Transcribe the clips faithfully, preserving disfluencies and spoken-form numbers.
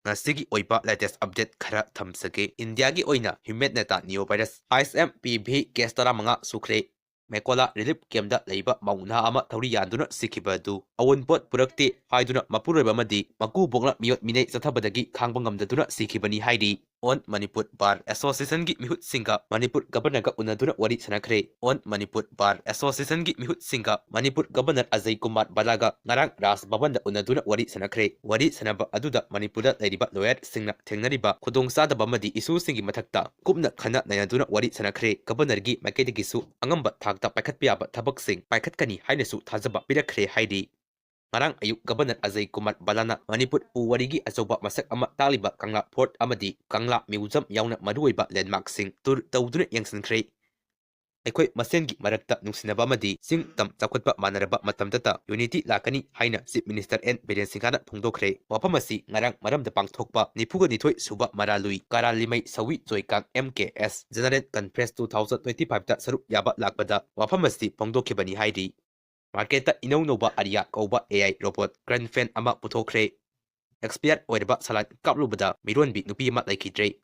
ꯉꯁꯤꯒꯤ ꯑꯣꯏꯕ latest update ꯈꯔ ꯊꯝꯖꯒꯦ꯫ ꯏꯟꯗꯤꯌꯥꯒꯤ ꯑꯣꯏꯅ human neta neo virus, H M P V case ꯇꯔꯥꯃꯉꯥ ꯁꯨꯈ꯭ꯔꯦ꯫ ꯃꯦꯀꯣꯂꯥ relief camp ꯇ ꯂꯩꯕ ꯃꯧ ꯅꯍꯥ ꯑꯃ ꯊꯧꯔꯤ ꯌꯥꯟꯗꯨꯅ ꯁꯤꯈꯤꯕ ꯑꯗꯨ ꯑꯑꯣꯟꯄꯣꯠ ꯄꯨꯔꯛꯇꯦ ꯍꯥꯏꯗꯨꯅ ꯃꯄꯨꯔꯣꯏꯕ ꯑꯃꯗꯤ ꯃꯀꯨꯕꯣꯛꯅ ꯃꯤꯑꯣꯠ ꯃꯤꯅꯩ ꯆꯠꯊꯕꯗꯒꯤ ꯈꯥꯡꯕ ꯉꯝꯗꯗꯨꯅ ꯁꯤꯈꯤꯕꯅꯤ ꯍꯥꯏꯔꯤ꯫ All Manipur Bar Association ꯒꯤ ꯃꯤꯍꯨꯠꯁꯤꯡꯒ ꯃꯅꯤꯄꯨꯔ Governor ꯒ ꯎꯅꯗꯨꯅ ꯋꯥꯔꯤ ꯁꯥꯟꯅꯈ꯭ꯔꯦ꯫ All Manipur Bar Association ꯒꯤ ꯃꯤꯍꯨꯠꯁꯤꯡꯒ ꯃꯅꯤꯄꯨꯔ Governor ꯑꯖꯌ ꯀꯨꯃꯥꯔ ꯚꯜꯂꯥꯒ ꯉꯔꯥꯡ ꯔꯥꯖ ꯚꯕꯟꯗ ꯎꯅꯗꯨꯅ ꯋꯥꯔꯤ ꯁꯥꯟꯅꯈ꯭ꯔꯦ꯫ ꯋꯥꯔꯤ ꯁꯥꯟꯅꯕ ꯑꯗꯨꯗ ꯃꯅꯤꯄꯨꯔꯗ ꯂꯩꯔꯤꯕ lawyer ꯁꯤꯡꯅ ꯊꯦꯡꯅꯔꯤꯕ ꯈꯨꯗꯣꯡꯆꯥꯗꯕ ꯑꯃꯗꯤ issue ꯁꯤꯡꯒꯤ ꯃꯊꯛꯇ ꯀꯨꯞꯅ ꯈꯟꯅ ꯅꯩꯅꯗꯨꯅ ꯋꯥꯔꯤ ꯁꯥꯟꯅꯈ꯭ꯔꯦ꯫ Governor ꯒꯤ ꯃꯥꯏꯀꯩꯗꯒꯤꯁꯨ ꯑꯉꯝꯕ ꯊꯥꯛꯇ ꯄꯥꯏꯈꯠꯄ ꯌꯥꯕ ꯊꯕꯛꯁꯤꯡ ꯄꯥꯏꯈꯠꯀꯅꯤ ꯍꯥꯏꯅꯁꯨ ꯊꯥꯖꯕ ꯄꯤꯔꯛꯈ꯭ꯔꯦ ꯍꯥꯏꯔꯤ꯫ ꯉꯔꯥꯡ ꯑꯌꯨꯛ Governor ꯑꯖꯌ ꯀꯨꯃꯥꯔ ꯚꯜꯂꯥꯅ ꯃꯅꯤꯄꯨꯔ ꯄꯨꯋꯥꯔꯤꯒꯤ ꯑꯆꯧꯕ ꯃꯁꯛ ꯑꯃ ꯇꯥꯛꯂꯤꯕ ꯀꯪꯂꯥ Fort ꯑꯃꯗꯤ ꯀꯪꯂꯥ Museum ꯌꯥꯎꯅ ꯃꯔꯨꯑꯣꯏꯕ landmark ꯁꯤꯡ tour ꯇꯧꯗꯨꯅ ꯌꯦꯡꯁꯤꯟꯈ꯭ꯔꯦ꯫ ꯑꯩꯈꯣꯏ ꯃꯁꯦꯟꯒꯤ ꯃꯔꯛꯇ ꯅꯨꯡꯁꯤꯅꯕ ꯑꯃꯗꯤ ꯆꯤꯡ ꯇꯝ ꯆꯥꯎꯈꯠꯄ ꯃꯥꯟꯅꯔꯕ ꯃꯇꯝꯗꯇ unity ꯂꯥꯛꯀꯅꯤ ꯍꯥꯏꯅ Chief Minister N ꯕꯤꯔꯦꯟ ꯁꯤꯡꯍꯅ ꯐꯣꯡꯗꯣꯛꯈ꯭ꯔꯦ꯫ ꯋꯥꯐꯝ ꯑꯁꯤ ꯉꯔꯥꯡ ꯃꯔꯝꯗ ꯄꯥꯡꯊꯣꯛꯄ ꯅꯤꯐꯨꯒ ꯅꯤꯊꯣꯏ ꯁꯨꯕ ꯃꯔꯥꯂꯨꯏ ꯀꯔꯥꯂꯤꯃꯩ ꯁꯋꯤ ꯆꯣꯏꯀꯥꯡ M K S General Conference two thousand twenty five ꯇ ꯁꯔꯨꯛ ꯌꯥꯕ ꯂꯥꯛꯄꯗ ꯋꯥꯐꯝ ꯑꯁꯤ ꯐꯣꯡꯗꯣꯛꯈꯤꯕꯅꯤ ꯍꯥꯏꯔꯤ꯫ Market ꯇ ꯏꯅꯧ ꯅꯧꯕ Arya ꯀꯧꯕ A I robot crane fan ꯑꯃ ꯄꯨꯊꯣꯛꯈ꯭ꯔꯦ꯫ Expire ꯑꯣꯏꯔꯕ ꯁꯂꯥꯠ ꯀꯥꯞꯂꯨꯕꯗ ꯃꯤꯔꯣꯟꯕꯤ ꯅꯨꯄꯤ ꯑꯃ ꯂꯩꯈꯤꯗ꯭ꯔꯦ꯫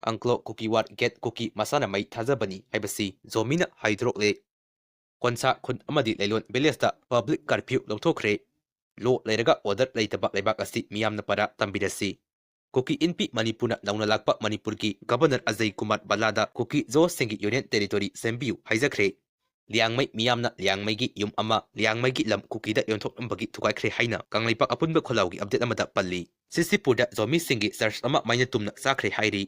Anglo Kuki War Gate ꯀꯨꯀꯤ ꯃꯁꯥꯅ ꯃꯩ ꯊꯥꯖꯕꯅꯤ ꯍꯥꯏꯕꯁꯤ ꯖꯣꯃꯤꯅ ꯍꯥꯏꯗꯣꯔꯛꯂꯦ꯫ ꯀꯣꯟꯁꯥ ꯈꯨꯟ ꯑꯃꯗꯤ ꯂꯩꯂꯣꯟ village ꯇ public curfew ꯂꯧꯊꯣꯛꯈ꯭ꯔꯦ꯫ Law ꯂꯩꯔꯒ order ꯂꯩꯇꯕ ꯂꯩꯕꯥꯛ ꯑꯁꯤ ꯃꯤꯌꯥꯝꯅ ꯄꯔꯥ ꯇꯝꯕꯤꯔꯁꯤ꯫ ꯀꯨꯀꯤ ꯏꯟꯄꯤ ꯃꯅꯤꯄꯨꯔꯅ ꯅꯧꯅ ꯂꯥꯛꯄ ꯃꯅꯤꯄꯨꯔꯒꯤ Governor ꯑꯖꯌ ꯀꯨꯃꯥꯔ ꯚꯜꯂꯥꯗ ꯀꯨꯀꯤ ꯖꯣꯁꯁꯤꯡꯒꯤ union territory ꯁꯦꯝꯕꯤꯌꯨ ꯍꯥꯏꯖꯈ꯭ꯔꯦ꯫ ꯂꯤꯌꯥꯡꯃꯩ ꯃꯤꯌꯥꯝꯅ ꯂꯤꯌꯥꯡꯃꯩꯒꯤ ꯌꯨꯝ ꯑꯃ, ꯂꯤꯌꯥꯡꯃꯩꯒꯤ ꯂꯝ ꯀꯨꯀꯤꯗ ꯌꯣꯟꯊꯣꯛꯂꯝꯕꯒꯤ ꯊꯨꯒꯥꯏꯈ꯭ꯔꯦ ꯍꯥꯏꯅ ꯀꯪꯂꯩꯄꯥꯛ ꯑꯄꯨꯟꯕ ꯈꯨꯜꯂꯥꯎꯒꯤ update ꯑꯃꯗ ꯄꯜꯂꯤ꯫ ꯁꯤꯁꯤꯄꯨꯔꯗ ꯖꯣꯃꯤꯁꯤꯡꯒꯤ church ꯑꯃ ꯃꯩꯅ ꯇꯨꯝꯅ ꯆꯥꯈ꯭ꯔꯦ ꯍꯥꯏꯔꯤ꯫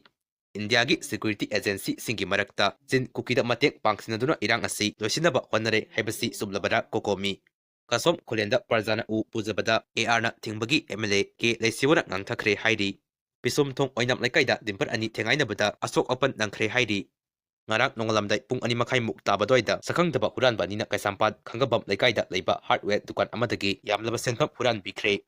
ꯏꯟꯗꯤꯌꯥꯒꯤ security agency ꯁꯤꯡꯒꯤ ꯃꯔꯛꯇ ꯆꯤꯟ ꯀꯨꯀꯤꯗ ꯃꯇꯦꯡ ꯄꯥꯡꯁꯤꯟꯅꯗꯨꯅ ꯏꯔꯥꯡ ꯑꯁꯤ ꯂꯣꯏꯁꯤꯟꯅꯕ ꯍꯣꯠꯅꯔꯦ ꯍꯥꯏꯕꯁꯤ ꯆꯨꯝꯂꯕꯔꯥ? COCOMI꯫ ꯀꯁꯣꯝ ꯈꯨꯂꯦꯟꯗ ꯄ꯭ꯔꯖꯥꯅ ꯎ ꯄꯨꯖꯕꯗ AR ꯅ ꯊꯤꯡꯕꯒꯤ MLA ꯀꯦ ꯂꯩꯁꯤꯋꯣꯅ ꯉꯥꯡꯊꯈ꯭ꯔꯦ ꯍꯥꯏꯔꯤ꯫ ꯄꯤꯁꯨꯝꯊꯣꯡ ꯑꯣꯏꯅꯥꯝ ꯂꯩꯀꯥꯏꯗ ꯗꯤꯝꯄꯔ ꯑꯅꯤ ꯊꯦꯡꯒꯥꯏꯅꯕꯗ ꯑꯁꯣꯛ ꯑꯄꯟ ꯅꯪꯈ꯭ꯔꯦ ꯍꯥꯏꯔꯤ꯫ ꯉꯔꯥꯡ ꯅꯣꯡꯉꯥꯜꯂꯝꯗꯥꯏ ꯄꯨꯡ ꯑꯅꯤ ꯃꯈꯥꯏꯃꯨꯛ ꯇꯥꯕ ꯑꯗꯨꯋꯥꯏꯗ ꯁꯛꯈꯪꯗꯕ ꯍꯨꯔꯥꯟꯕ ꯑꯅꯤꯅ ꯀꯩꯁꯥꯝꯄꯥꯠ ꯈꯪꯒꯕꯝ ꯂꯩꯀꯥꯏꯗ ꯂꯩꯕ hardware ꯗꯨꯀꯥꯟ ꯑꯃꯗꯒꯤ ꯌꯥꯝꯂꯕ ꯁꯦꯟꯐꯝ ꯍꯨꯔꯥꯟꯕꯤꯈ꯭ꯔꯦ꯫